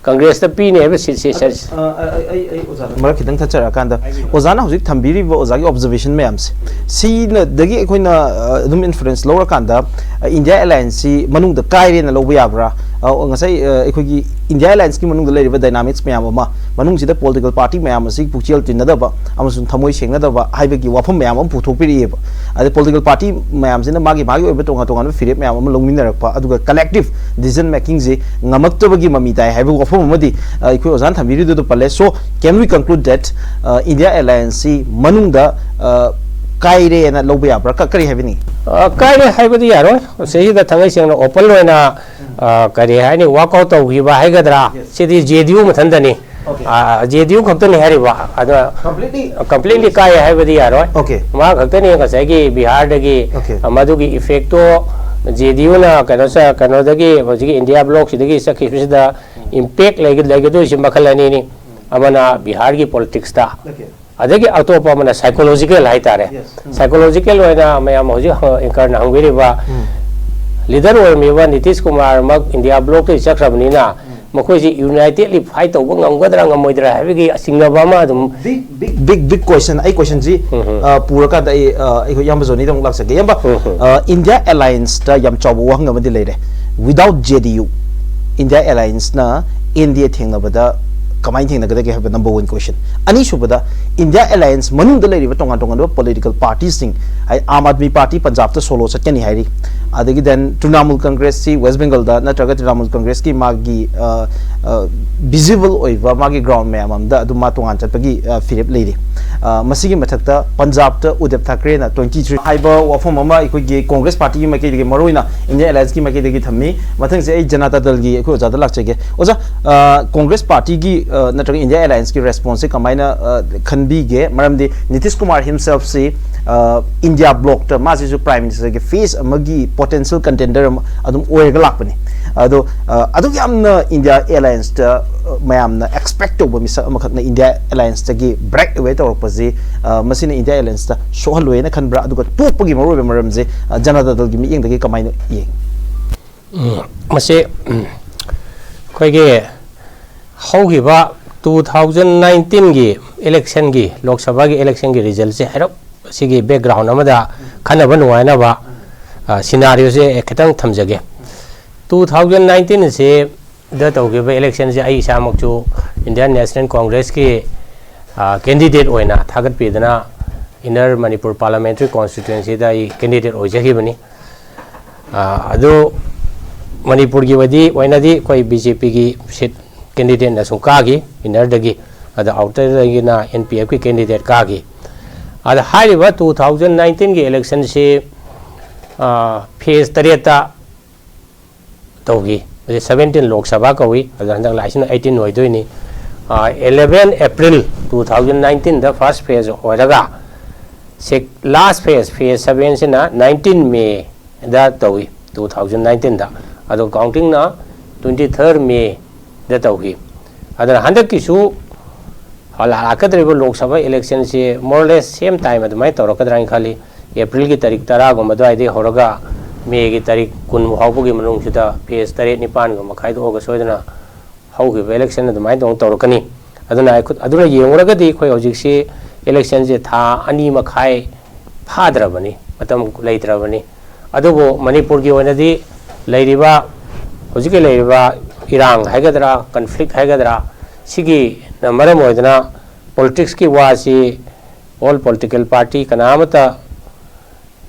ꯀꯪꯒ꯭ꯔꯦꯁꯇ ꯄꯤꯅꯤ ꯍꯥꯏꯕ ꯁꯤꯠꯁꯦ ꯁꯔ- ꯑ, ꯑ, ꯑꯩ ꯑꯩ ꯑꯣꯖꯥꯗ ꯃꯔꯛ ꯈꯤꯇꯪ ꯊꯠꯆꯔꯛꯑꯀꯥꯟꯗ, ꯑꯣꯖꯥꯅ ꯍꯧꯖꯤꯛ ꯊꯝꯕꯤꯔꯤꯕ ꯑꯣꯖꯥꯒꯤ ꯑꯣꯕꯖꯔꯕꯦꯁꯟ ꯃꯌꯥꯝꯁꯦ, ꯁꯤꯅꯗꯒꯤ ꯑꯩꯈꯣꯏꯅ ꯑ, ꯑꯗꯨꯝ ꯏꯟꯐꯔꯦꯟꯁ ꯂꯧꯔꯀꯥꯟꯗ, ꯑ, ꯏꯟꯗꯤꯌꯥ ꯑꯦꯂꯥꯏꯟꯁꯁꯤ ꯃꯅꯨꯡꯗ ꯀꯥꯏꯔꯦꯅ ꯂꯧꯕ ꯌꯥꯕ꯭ꯔꯥ? ꯑ, ꯉꯁꯥꯏ ꯑ, ꯑꯩꯈꯣꯏꯒꯤ ꯏꯟꯗꯤꯌꯥ ꯑꯦꯂꯥꯏꯟꯁꯀꯤ ꯃꯅꯨꯡꯗ ꯂꯩꯔꯤꯕ ꯗꯥꯏꯅꯥꯃꯤꯛꯁ ꯃꯌꯥꯝ ꯑꯃ, ꯃꯅꯨꯡꯁꯤꯗ ꯄꯣꯂꯤꯇꯤꯀꯦꯜ ꯄꯥꯔꯇꯤ ꯃꯌꯥꯝ ꯑꯁꯤ ꯄꯨꯛꯆꯦꯜ ꯇꯤꯟꯅꯗꯕ ꯑꯃꯁꯨꯡ ꯊꯃꯣꯏ ꯁꯦꯡꯅꯗꯕ ꯍꯥꯏꯕꯒꯤ ꯋꯥꯐꯝ ꯃꯌꯥꯝ ꯑꯃ ꯄꯨꯊꯣꯛꯄꯤꯔꯛꯑꯦꯕ꯫ ꯑꯗꯩ ꯄꯣꯂꯤꯇꯤꯀꯦꯜ ꯄꯥꯔꯇꯤ ꯃꯌꯥꯝꯁꯤꯅ ꯃꯥꯒꯤ ꯃꯥꯒꯤ ꯑꯣꯏꯕ ꯇꯣꯉꯥꯟ ꯇꯣꯉꯥꯟꯕ ꯐꯤꯔꯦꯞ ꯃꯌꯥꯝ ꯑꯃ ꯂꯧꯃꯤꯟꯅꯔꯛꯄ, ꯑꯗꯨꯒ ꯀꯂꯦꯛꯇꯤꯞ ꯗꯤꯁꯤꯖꯟ ꯃꯦꯀꯤꯡꯁꯤ ꯉꯝꯃꯛꯇꯕꯒꯤ ꯃꯃꯤ ꯇꯥꯏ ꯍꯥꯏꯕ ꯋꯥꯐꯝ ꯑꯃꯗꯤ ꯑ, ꯑꯩꯈꯣꯏ ꯑꯣꯖꯥꯅ ꯊꯝꯕꯤꯔꯤꯗꯨꯗ ꯄꯜꯂꯦ꯫ So, can we conclude that, uh, India alliance ꯁꯤ ꯃꯅꯨꯡꯗ ꯑ, ꯀꯥꯏꯔꯦꯅ ꯂꯧꯕ ꯌꯥꯕ꯭ꯔꯥ? ꯀ- ꯀꯔꯤ ꯍꯥꯏꯕꯤꯅꯤꯡꯉꯤ? ꯑ, ꯀꯥꯏꯔꯦ ꯍꯥꯏꯕꯗꯤ ꯌꯥꯔꯣꯏ꯫ ꯃꯁꯤꯗ ꯊꯥꯡꯒꯩ ꯁꯦꯡꯅ ꯑꯣꯄꯟ ꯑꯣꯏꯅ ꯑ, ꯀꯔꯤ ꯍꯥꯏꯅꯤ, ꯋꯥꯛꯑꯥꯎꯠ ꯇꯧꯈꯤꯕ ꯍꯥꯏꯒꯗ꯭ꯔꯥ? ꯁꯤꯗꯤ ꯖꯦ ꯗꯤ ꯌꯨ ꯃꯊꯟꯇꯅꯤ꯫ ꯖꯦ ꯗꯤ ꯌꯨ ꯈꯛꯇꯅꯤ ꯍꯥꯏꯔꯤꯕ꯫ ꯑꯗ ꯀꯝꯄ꯭ꯂꯤꯠꯂꯤ ꯀꯥꯏ ꯍꯥꯏꯕꯗꯤ ꯌꯥꯔꯣꯏ꯫ Okay. ꯃꯥ ꯈꯛꯇꯅꯤ ꯉꯁꯥꯏꯒꯤ ꯕꯤꯍꯥꯔꯗꯒꯤ Okay. ꯃꯗꯨꯒꯤ ꯏꯐꯦꯛꯇꯣ ꯖꯦ ꯗꯤ ꯌꯨꯅ ꯀꯩꯅꯣ ꯁ- ꯀꯩꯅꯣꯗꯒꯤ ꯍꯧꯖꯤꯛꯀꯤ ꯏꯟꯗꯤꯌꯥ ꯕ꯭ꯂꯣꯛꯁꯤꯗꯒꯤ ꯆꯠꯈꯤꯕꯁꯤꯗ ꯏꯝꯄꯦꯛ ꯂꯩꯒ- ꯂꯩꯒꯗꯣꯏꯁꯤ ꯃꯈꯜ ꯑꯅꯤꯅꯤ꯫ ꯑꯃꯅ ꯕꯤꯍꯥꯔꯒꯤ ꯄꯣꯂꯤꯇꯤꯛꯁꯇ, ꯑꯗꯒꯤ ꯑꯇꯣꯞꯄ ꯑꯃꯅ ꯁꯥꯏꯀꯣꯂꯣꯖꯤꯀꯦꯜ ꯍꯥꯏꯇꯥꯔꯦ꯫ ꯁꯥꯏꯀꯣꯂꯣꯖꯤꯀꯦꯜ ꯑꯣꯏꯅ ꯃꯌꯥꯝ ꯍꯧꯖꯤꯛ ꯑꯦꯡꯀꯔꯅ ꯍꯪꯕꯤꯔꯤꯕ ꯂꯤꯗꯔ ꯑꯣꯏꯔꯝꯃꯤꯕ ꯅꯤꯇꯤꯁ ꯀꯨꯃꯥꯔꯃꯛ ꯏꯟꯗꯤꯌꯥ ꯕ꯭ꯂꯣꯛꯇꯒꯤ ꯆꯠꯈ꯭ꯔꯕꯅꯤꯅ ꯃꯈꯣꯏꯁꯤ ꯌꯨꯅꯥꯏꯇꯦꯗꯂꯤ ꯐꯥꯏꯠ ꯇꯧꯕ ꯉꯝꯒꯗ꯭ꯔꯥ ꯉꯝꯃꯣꯏꯗ꯭ꯔꯥ ꯍꯥꯏꯕꯒꯤ ꯆꯤꯡꯅꯕ ꯑꯃ ꯑꯗꯨꯝ ꯕꯤꯛ ꯕꯤꯛ ꯕꯤꯛ ꯀꯣꯏꯁꯟ ꯑꯩ ꯀꯣꯏꯁꯟꯁꯤ ꯎꯝ ꯍꯝ꯫ ꯑ, ꯄꯨꯔꯀꯥꯟꯗ ꯑꯩ ꯑ, ꯑꯩꯈꯣꯏ ꯏꯌꯥꯝꯕ ꯖꯣꯅꯤꯗ ꯑꯃꯨꯛ ꯂꯥꯛꯆꯒꯦ꯫ ꯏꯌꯥꯝꯕ, ꯎꯝ ꯍꯝ꯫ ꯑ, ꯏꯟꯗꯤꯌꯥ ꯑꯦꯂꯥꯏꯟꯁꯇ ꯌꯥꯝ ꯆꯥꯎꯕ ꯋꯥꯍꯪ ꯑꯃꯗꯤ ꯂꯩꯔꯦ꯫ Without J D U, India ꯑꯦꯂꯥꯏꯟꯁꯅ ꯑꯦꯟ ꯗꯤ ꯑꯦ ꯊꯦꯡꯅꯕꯗ ꯀꯃꯥꯏꯅ ꯊꯦꯡꯅꯒꯗꯒꯦ ꯍꯥꯏꯕ ꯅꯝꯕꯔ ꯋꯥꯟ ꯀꯣꯏꯁꯟ꯫ ꯑꯅꯤꯁꯨꯕꯗ, ꯏꯟꯗꯤꯌꯥ ꯑꯦꯂꯥꯏꯟꯁ ꯃꯅꯨꯡꯗ ꯂꯩꯔꯤꯕ ꯇꯣꯉꯥꯟ ꯇꯣꯉꯥꯟꯕ ꯄꯣꯂꯤꯇꯤꯀꯦꯜ ꯄꯥꯔꯇꯤꯁꯤꯡ, ꯍꯥꯏ, ꯑꯥꯝ ꯑꯥꯗꯃꯤ ꯄꯥꯔꯇꯤ ꯄꯟꯖꯥꯕꯇ ꯁꯣꯂꯣ ꯆꯠꯀꯅꯤ ꯍꯥꯏꯔꯤ, ꯑꯗꯒꯤ then ꯇ꯭ꯔꯤꯅꯥꯃꯨꯜ ꯀꯪꯒ꯭ꯔꯦꯁꯁꯤ ꯋꯦꯁ ꯕꯦꯡꯒꯜꯗ ꯅꯠꯇ꯭ꯔꯒ ꯇ꯭ꯔꯤꯅꯥꯃꯨꯜ ꯀꯪꯒ꯭ꯔꯦꯁꯀꯤ ꯃꯥꯒꯤ ꯑ, ꯑ, ꯚꯤꯖꯤꯕꯜ ꯑꯣꯏꯕ ꯃꯥꯒꯤ ꯒ꯭ꯔꯥꯎꯟ ꯃꯌꯥꯝ ꯑꯃꯗ ꯑꯗꯨꯝ ꯃꯥ ꯇꯣꯉꯥꯟ ꯆꯠꯄꯒꯤ ꯑ, ꯐꯤꯔꯦꯞ ꯂꯩꯔꯤ꯫ ꯑ, ꯃꯁꯤꯒꯤ ꯃꯊꯛꯇ ꯄꯟꯖꯥꯕꯇ ꯎꯗꯦꯕ ꯊꯥꯀ꯭ꯔꯦꯅ ꯇ꯭ꯋꯦꯟꯇꯤ ꯊ꯭ꯔꯤ ꯍꯥꯏꯕ ꯋꯥꯐꯝ ꯑꯃ ꯑꯩꯈꯣꯏꯒꯤ ꯀꯣꯡꯒ꯭ꯔꯦꯁ ꯄꯥꯔꯇꯤꯒꯤ ꯃꯥꯏꯀꯩꯗꯒꯤ, ꯃꯔꯨꯑꯣꯏꯅ ꯏꯟꯗꯤꯌꯥ ꯑꯦꯂꯥꯏꯟꯁꯀꯤ ꯃꯥꯏꯀꯩꯗꯒꯤ ꯊꯝꯃꯤ꯫ ꯃꯊꯪꯁꯦ ꯑꯩ ꯖꯅꯇꯥ ꯗꯜꯒꯤ ꯑꯩꯈꯣꯏ ꯑꯣꯖꯥꯗ ꯂꯥꯛꯆꯒꯦ꯫ ꯑꯣꯖꯥ, ꯑ, ꯀꯣꯡꯒ꯭ꯔꯦꯁ ꯄꯥꯔꯇꯤꯒꯤ, ꯑ, ꯅꯠꯇ꯭ꯔꯒ ꯏꯟꯗꯤꯌꯥ ꯑꯦꯂꯥꯏꯟꯁꯀꯤ ꯔꯦꯁꯄꯣꯟꯁꯁꯦ ꯀꯃꯥꯏꯅ ꯑ, ꯈꯟꯕꯤꯒꯦ? ꯃꯔꯝꯗꯤ ꯅꯤꯇꯤꯁ ꯀꯨꯃꯥꯔ ꯍꯤꯝꯁꯦꯜꯐꯁꯤ, ꯑ, ꯏꯟꯗꯤꯌꯥ ꯕ꯭ꯂꯣꯛꯇ ꯃꯥꯁꯤꯁꯨ ꯄ꯭ꯔꯥꯏꯝ ꯃꯤꯅꯤꯁꯇꯔꯒꯤ ꯐꯦꯁ ꯑꯃꯒꯤ ꯄꯣꯇꯦꯟꯁꯤꯌꯦꯜ ꯀꯟꯇꯦꯟꯗꯔ ꯑꯃ ꯑꯗꯨꯝ ꯑꯣꯏꯔꯒ ꯂꯥꯛꯄꯅꯤ꯫ ꯑꯗꯣ, ꯑ, ꯑꯗꯨꯛ ꯌꯥꯝꯅ ꯏꯟꯗꯤꯌꯥ ꯑꯦꯂꯥꯏꯟꯁꯇ, ꯑ, ꯃꯌꯥꯝꯅ ꯑꯦꯛꯁꯄꯦꯛ ꯇꯧꯕ ꯃꯤꯁꯛ ꯑꯃꯈꯛꯅ ꯏꯟꯗꯤꯌꯥ ꯑꯦꯂꯥꯏꯟꯁꯇꯒꯤ ꯕ꯭ꯔꯦꯛ ꯑꯦꯋꯦ ꯇꯧꯔꯛꯄꯁꯤ, ꯑ, ꯃꯁꯤꯅ ꯏꯟꯗꯤꯌꯥ ꯑꯦꯂꯥꯏꯟꯁꯇ ꯁꯣꯛꯍꯜꯂꯣꯏꯅ ꯈꯟꯕ꯭ꯔꯥ? ꯑꯗꯨꯒ ꯇꯣꯛꯄꯒꯤ ꯃꯔꯨꯑꯣꯏꯕ ꯃꯔꯝꯁꯦ, ꯑ, ꯖꯅꯇꯥ ꯗꯜꯒꯤ ꯃꯤꯠꯌꯦꯡꯗꯒꯤ ꯀꯃꯥꯏꯅ ꯌꯦꯡꯉꯤ? ꯎꯝ, ꯃꯁꯤ, ꯎꯝ, ꯑꯩꯈꯣꯏꯒꯤ ꯍꯧꯈꯤꯕ two thousand nineteenꯒꯤ electionꯒꯤ, ꯂꯣꯛ ꯁꯚꯥꯒꯤ electionꯒꯤ resultꯁꯦ ꯍꯥꯏꯔꯞ ꯁꯤꯒꯤ background ꯑꯃꯗ ꯈꯟꯅꯕ ꯅꯨꯡꯉꯥꯏꯅꯕ scenarioꯁꯦ ꯈꯤꯇꯪ ꯊꯝꯖꯒꯦ꯫ Two thousand nineteenꯁꯤꯗ ꯇꯧꯈꯤꯕ electionꯁꯦ ꯑꯩ ꯏꯁꯥꯃꯛꯁꯨ Indian National Congressꯀꯤ candidate ꯑꯣꯏꯅ ꯊꯥꯒꯠꯄꯤꯗꯅ Inner Manipur Parliamentary Constituencyꯗ ꯑꯩ candidate ꯑꯣꯏꯖꯈꯤꯕꯅꯤ꯫ ꯑꯗꯨ ꯃꯅꯤꯄꯨꯔꯒꯤ ꯑꯣꯏꯗꯤ, ꯑꯣꯏꯅꯗꯤ ꯑꯩꯈꯣꯏ BJPꯒꯤ seat candidateꯅ ꯁꯨꯝ ꯀꯥꯈꯤ innerꯗꯒꯤ, ꯑꯗ outerꯗꯒꯤꯅ NPFꯀꯤ candidate ꯀꯥꯈꯤ꯫ ꯑꯗ ꯍꯥꯏꯔꯤꯕ two thousand nineteenꯒꯤ electionꯁꯤ phase ꯇꯔꯦꯠꯇ ꯇꯧꯈꯤ꯫ ꯃꯁꯤ seventeen ꯂꯣꯛ ꯁꯚꯥ ꯀꯧꯏ, ꯑꯗꯨ ꯍꯟꯗꯛ ꯂꯥꯛꯏꯁꯤꯅ eighteen ꯑꯣꯏꯗꯣꯏꯅꯤ꯫ Eleven April two thousand nineteenꯗ first phase ꯑꯣꯏꯔꯒ, last phase, phase sevenꯁꯤꯅ nineteen Mayꯗ ꯇꯧꯏ, two thousand nineteenꯗ꯫ ꯑꯗꯣ countingꯅ twenty third Mayꯗ ꯇꯧꯈꯤ꯫ ꯑꯗꯨꯅ ꯍꯟꯗꯛꯀꯤꯁꯨ ꯂꯥꯛꯀꯗꯧꯔꯤꯕ Lok Sabha electionꯁꯤ more or less same time ꯑꯗꯨꯃꯥꯏꯅ ꯇꯧꯔꯛꯀꯗ꯭ꯔꯥ ꯍꯥꯏꯅ ꯈꯜꯂꯤ꯫ Aprilꯒꯤ ꯇꯥꯔꯤꯛ ꯇꯔꯥꯒꯨꯝꯕ ꯑꯗꯨꯋꯥꯏꯗꯒꯤ ꯍꯧꯔꯒ Mayꯒꯤ ꯇꯥꯔꯤꯛ ꯀꯨꯟ ꯐꯥꯎꯕꯒꯤ ꯃꯅꯨꯡꯁꯤꯗ phase ꯇꯔꯦꯠ ꯅꯤꯄꯥꯟꯒꯨꯝꯕ ꯈꯥꯏꯗꯣꯛꯑꯒ ꯁꯣꯏꯗꯅ ꯍꯧꯈꯤꯕ election ꯑꯗꯨꯃꯥꯏꯅ ꯇꯧꯅ ꯇꯧꯔꯛꯀꯅꯤ꯫ ꯑꯗꯨꯅ ꯑꯩꯈꯣꯏ, ꯑꯗꯨꯅ ꯌꯦꯡꯉꯨꯔꯒꯗꯤ ꯑꯩꯈꯣꯏ ꯍꯧꯖꯤꯛꯁꯤ electionꯁꯦ ꯊꯥ ꯑꯅꯤ ꯃꯈꯥꯏ ꯐꯥꯗ꯭ꯔꯕꯅꯤ, ꯃꯇꯝ ꯂꯩꯇ꯭ꯔꯕꯅꯤ꯫ ꯑꯗꯨꯕꯨ ꯃꯅꯤꯄꯨꯔꯒꯤ ꯑꯣꯏꯅꯗꯤ ꯂꯩꯔꯤꯕ, ꯍꯧꯖꯤꯛꯀꯤ ꯂꯩꯔꯤꯕ ꯏꯔꯥꯡ ꯍꯥꯏꯒꯗ꯭ꯔꯥ, conflict ꯍꯥꯏꯒꯗ꯭ꯔꯥ, ꯁꯤꯒꯤꯅ ꯃꯔꯝ ꯑꯣꯏꯗꯅ politicsꯀꯤ ꯋꯥꯁꯤ all political party ꯀꯅꯥ ꯑꯃꯠꯇ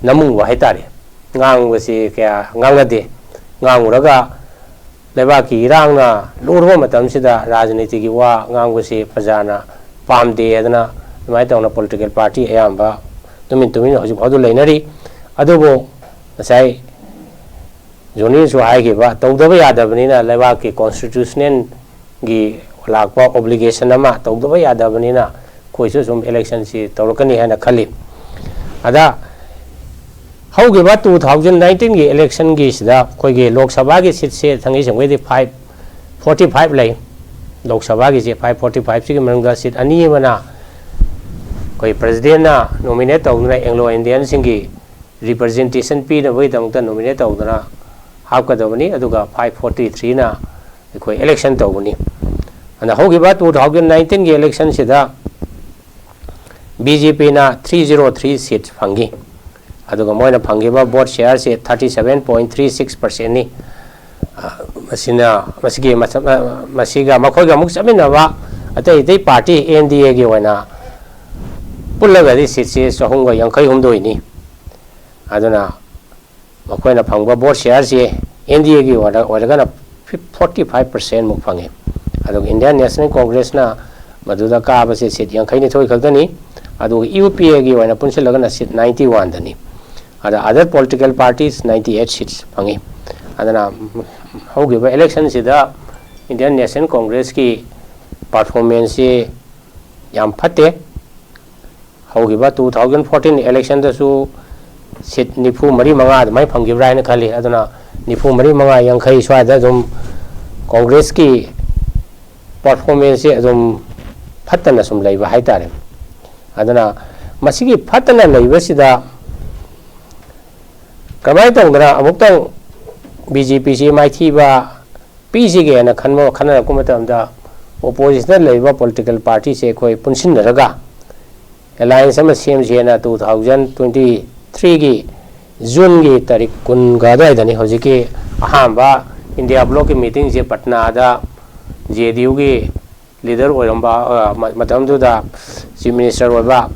ꯅꯝꯃꯨꯕ ꯍꯥꯏꯇꯥꯔꯦ, ꯉꯥꯡꯕꯁꯤ ꯀꯌꯥ ꯉꯥꯡꯅꯗꯦ꯫ ꯉꯥꯡꯉꯨꯔꯒ ꯂꯩꯕꯥꯛꯀꯤ ꯏꯔꯥꯡꯅ ꯂꯨꯔꯕ ꯃꯇꯝꯁꯤꯗ ꯔꯥꯖꯅꯤꯇꯤꯒꯤ ꯋꯥ ꯉꯥꯡꯕꯁꯤ ꯄ꯭ꯔꯖꯥꯅ ꯄꯥꯝꯗꯦ ꯍꯥꯏꯗꯅ ꯑꯗꯨꯃꯥꯏꯅ ꯇꯧꯅ political party ꯑꯌꯥꯝꯕ ꯇꯨꯃꯤꯟ ꯇꯨꯃꯤꯟ ꯍꯧꯖꯤꯛ ꯐꯥꯎꯗ ꯂꯩꯅꯔꯤ꯫ ꯑꯗꯨꯕꯨ ꯉꯁꯥꯏ ꯖꯣꯅꯤꯁꯨ ꯍꯥꯏꯈꯤꯕ, ꯇꯧꯗꯕ ꯌꯥꯗꯕꯅꯤꯅ, ꯂꯩꯕꯥꯛꯀꯤ constitutionalꯒꯤ ꯂꯥꯛꯄ obligation ꯑꯃ, ꯇꯧꯗꯕ ꯌꯥꯗꯕꯅꯤꯅ ꯑꯩꯈꯣꯏꯁꯨ ꯁꯨꯝ electionꯁꯤ ꯇꯧꯔꯛꯀꯅꯤ ꯍꯥꯏꯅ ꯈꯜꯂꯤ꯫ ꯑꯗ ꯍꯧꯈꯤꯕ two thousand nineteenꯒꯤ electionꯒꯤꯁꯤꯗ ꯑꯩꯈꯣꯏꯒꯤ ꯂꯣꯛ ꯁꯚꯥꯒꯤ seatꯁꯦ ꯊꯥꯡꯒꯩ ꯁꯦꯡꯅꯗꯤ five forty five ꯂꯩ꯫ ꯂꯣꯛ ꯁꯚꯥꯒꯤꯁꯦ five forty fiveꯁꯤꯒꯤ ꯃꯅꯨꯡꯗ seat ꯑꯅꯤ ꯑꯃꯅ ꯑꯩꯈꯣꯏ presidentꯅ nominate ꯇꯧꯗꯨꯅ Anglo Indianꯁꯤꯡꯒꯤ representation ꯄꯤꯅꯕꯒꯤꯗꯃꯛꯇ nominate ꯇꯧꯗꯨꯅ ꯍꯥꯞꯀꯗꯕꯅꯤ, ꯑꯗꯨꯒ five forty threeꯅ ꯑꯩꯈꯣꯏ election ꯇꯧꯒꯅꯤ꯫ ꯑꯗ ꯍꯧꯈꯤꯕ two thousand nineteenꯒꯤ electionꯁꯤꯗ BJPꯅ three zero three seats ꯐꯪꯈꯤ꯫ ꯑꯗꯨꯒ ꯃꯣꯏꯅ ꯐꯪꯈꯤꯕ vote shareꯁꯤ thirty seven point three six percentꯅꯤ꯫ ꯃꯁꯤꯅ ꯃꯁꯤꯒꯤ ꯃꯁꯤꯒ ꯃꯈꯣꯏꯒ ꯑꯃꯨꯛ ꯆꯠꯃꯤꯟꯅꯕ ꯑꯇꯩ ꯑꯇꯩ party NDAꯒꯤ ꯑꯣꯏꯅ ꯄꯨꯜꯂꯒꯗꯤ seatꯁꯤ ꯆꯍꯨꯝꯒ ꯌꯥꯡꯈꯩ ꯍꯨꯝꯗꯣꯏꯅꯤ꯫ ꯑꯗꯨꯅ ꯃꯈꯣꯏꯅ ꯐꯪꯕ vote shareꯁꯤ NDAꯒꯤ ꯑꯣꯏꯔꯒꯅ forty five percent ꯃꯨꯛ ꯐꯪꯉꯤ꯫ ꯑꯗꯨꯒ Indian National Congressꯅ ꯃꯗꯨꯗ ꯀꯥꯕꯁꯦ seat ꯌꯥꯡꯈꯩ ꯅꯤꯊꯣꯏ ꯈꯛꯇꯅꯤ꯫ ꯑꯗꯨꯒ UPAꯒꯤ ꯑꯣꯏꯅ ꯄꯨꯟꯁꯤꯜꯂꯒꯅ seat ninety oneꯗꯅꯤ꯫ ꯑꯗ other political parties ninety eight seats ꯐꯪꯉꯤ꯫ ꯑꯗꯨꯅ ꯍꯧꯈꯤꯕ electionꯁꯤꯗ Indian National Congressꯀꯤ performanceꯁꯤ ꯌꯥꯝ ꯐꯠꯇꯦ꯫ ꯍꯧꯈꯤꯕ two thousand fourteen electionꯗꯁꯨ seat ꯅꯤꯐꯨ ꯃꯔꯤ ꯃꯉꯥ ꯑꯗꯨꯃꯥꯏꯅ ꯐꯪꯈꯤꯕ꯭ꯔꯥ ꯍꯥꯏꯅ ꯈꯜꯂꯤ꯫ ꯑꯗꯨꯅ ꯅꯤꯐꯨ ꯃꯔꯤ ꯃꯉꯥ ꯌꯥꯡꯈꯩ ꯁ꯭ꯋꯥꯏꯗ ꯑꯗꯨꯝ Congressꯀꯤ performanceꯁꯦ ꯑꯗꯨꯝ ꯐꯠꯇꯅ ꯁꯨꯝ ꯂꯩꯕ ꯍꯥꯏꯇꯥꯔꯦ꯫ ꯑꯗꯨꯅ ꯃꯁꯤꯒꯤ ꯐꯠꯇꯅ ꯂꯩꯕꯁꯤꯗ ꯀꯃꯥꯏꯅ ꯇꯧꯗꯅ ꯑꯃꯨꯛꯇꯪ BJPꯁꯤ ꯃꯥꯏꯊꯤꯕ ꯄꯤꯁꯤꯒꯦꯅ ꯈꯟꯕ ꯈꯟꯅꯔꯛꯄ ꯃꯇꯝꯗ oppositionꯗ ꯂꯩꯔꯤꯕ political partyꯁꯦ ꯑꯩꯈꯣꯏ ꯄꯨꯟꯁꯤꯟꯅꯔꯒ alliance ꯑꯃ ꯁꯦꯝꯁꯦꯅ two thousand twenty threeꯒꯤ Juneꯒꯤ ꯇꯥꯔꯤꯛ ꯀꯨꯟꯒ ꯑꯗꯨꯋꯥꯏꯗꯅꯤ ꯍꯧꯖꯤꯛꯀꯤ ꯑꯍꯥꯟꯕ India Blocꯀꯤ meetingꯁꯦ ꯄꯠꯅꯥꯗ JDUꯒꯤ leader ꯑꯣꯏꯔꯝꯕ ꯃꯇꯝꯗꯨꯗ chief minister ꯑꯣꯏꯕ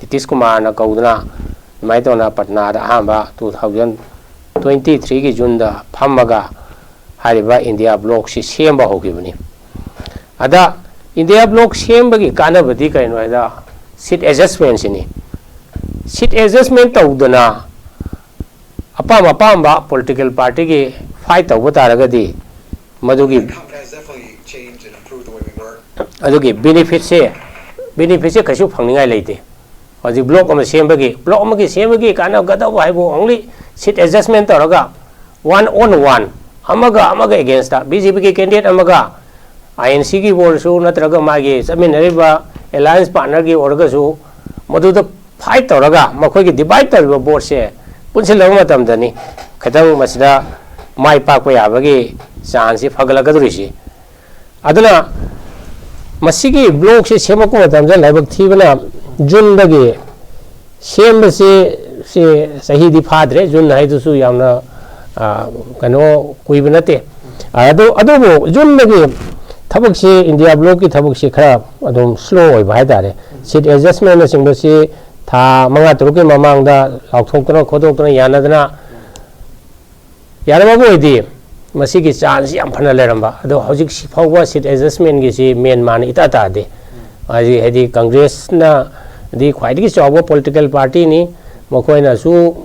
ꯅꯤꯇꯤꯁ ꯀꯨꯃꯥꯔꯅ ꯀꯧꯗꯨꯅ ꯑꯗꯨꯃꯥꯏꯅ ꯇꯧꯅ ꯄꯠꯅꯥꯗ ꯑꯍꯥꯟꯕ two thousand twenty threeꯒꯤ Juneꯗ ꯐꯝꯃꯒ ꯍꯥꯏꯔꯤꯕ India Blocꯁꯤ ꯁꯦꯝꯕ ꯍꯧꯈꯤꯕꯅꯤ꯫ ꯑꯗ India Bloc ꯁꯦꯝꯕꯒꯤ ꯀꯥꯟꯅꯕꯗꯤ ꯀꯩꯅꯣ ꯍꯥꯏꯗ seat adjustmentꯁꯤꯅꯤ꯫ Seat adjustment ꯇꯧꯗꯅ ꯑꯄꯥꯝ ꯑꯄꯥꯝꯕ political partyꯒꯤ fight ꯇꯧꯕ ꯇꯥꯔꯒꯗꯤ ꯃꯗꯨꯒꯤ ꯑꯗꯨꯒꯤ benefitꯁꯦ benefitꯁꯦ ꯀꯩꯁꯨ ꯐꯪꯅꯤꯡꯉꯥꯏ ꯂꯩꯇꯦ꯫ ꯍꯧꯖꯤꯛ bloc ꯑꯃ ꯁꯦꯝꯕꯒꯤ bloc ꯑꯃꯒꯤ ꯁꯦꯝꯕꯒꯤ ꯀꯥꯟꯅꯒꯗꯧꯕ ꯍꯥꯏꯕꯨ only seat adjustment ꯇꯧꯔꯒ one on one ꯑꯃꯒ ꯑꯃꯒ againstꯇ BJPꯒꯤ candidate ꯑꯃꯒ INCꯒꯤ ꯑꯣꯏꯔꯁꯨ ꯅꯠꯇ꯭ꯔꯒ ꯃꯥꯒꯤ ꯆꯠꯃꯤꯟꯅꯔꯤꯕ alliance partnerꯒꯤ ꯑꯣꯏꯔꯒꯁꯨ ꯃꯗꯨꯗ fight ꯇꯧꯔꯒ ꯃꯈꯣꯏꯒꯤ divide ꯇꯧꯔꯤꯕ voteꯁꯦ ꯄꯨꯟꯁꯤꯜꯂꯕ ꯃꯇꯝꯗꯅꯤ ꯈꯤꯇꯪ ꯃꯁꯤꯗ ꯃꯥꯏ ꯄꯥꯛꯄ ꯌꯥꯕꯒꯤ chanceꯁꯤ ꯐꯒꯠꯂꯛꯀꯗꯧꯔꯤꯁꯤ꯫ ꯑꯗꯨꯅ ꯃꯁꯤꯒꯤ ꯕ꯭ꯂꯣꯛꯁꯦ ꯁꯦꯝꯃꯛꯄ ꯃꯇꯝꯗ ꯂꯥꯏꯕꯛ ꯊꯤꯕꯅ ꯖꯨꯟꯗꯒꯤ ꯁꯦꯝꯕꯁꯤ, ꯁꯤ ꯆꯍꯤꯗꯤ ꯐꯥꯗ꯭ꯔꯦ, ꯖꯨꯟ ꯍꯥꯏꯗꯨꯁꯨ ꯌꯥꯝꯅ, ꯑ, ꯀꯩꯅꯣ ꯀꯨꯏꯕ ꯅꯠꯇꯦ꯫ ꯑꯗꯨ, ꯑꯗꯨꯕꯨ ꯖꯨꯟꯗꯒꯤ ꯊꯕꯛꯁꯤ, ꯏꯟꯗꯤꯌꯥ ꯕ꯭ꯂꯣꯛꯀꯤ ꯊꯕꯛꯁꯤ ꯈꯔ ꯑꯗꯨꯝ ꯁ꯭ꯂꯣ ꯑꯣꯏꯕ ꯍꯥꯏꯇꯥꯔꯦ꯫ ꯁꯤꯠ ꯑꯦꯗꯖꯁꯃꯦꯟꯅꯆꯤꯡꯕꯁꯤ ꯊꯥ ꯃꯉꯥ ꯇꯔꯨꯛꯀꯤ ꯃꯃꯥꯡꯗ ꯂꯥꯎꯊꯣꯛꯇꯅ ꯈꯣꯠꯇꯣꯛꯇꯅ ꯌꯥꯅꯗꯅ ꯌꯥꯔꯝꯃꯕ ꯑꯣꯏꯗꯤ ꯃꯁꯤꯒꯤ ꯆꯥꯟꯁ ꯌꯥꯝ ꯐꯅ ꯂꯩꯔꯝꯕ꯫ ꯑꯗꯣ ꯍꯧꯖꯤꯛ ꯐꯥꯎꯕ ꯁꯤꯠ ꯑꯦꯗꯖꯁꯃꯦꯟꯒꯤꯁꯤ ꯃꯦꯟ ꯃꯥꯟ ꯏꯇꯥ ꯇꯥꯗꯦ꯫ ꯍꯥꯏꯗꯤ, ꯍꯥꯏꯗꯤ ꯀꯪꯒ꯭ꯔꯦꯁꯅꯗꯤ ꯈ꯭ꯋꯥꯏꯗꯒꯤ ꯆꯥꯎꯕ ꯄꯣꯂꯤꯇꯤꯀꯦꯜ ꯄꯥꯔꯇꯤꯅꯤ, ꯃꯈꯣꯏꯅꯁꯨ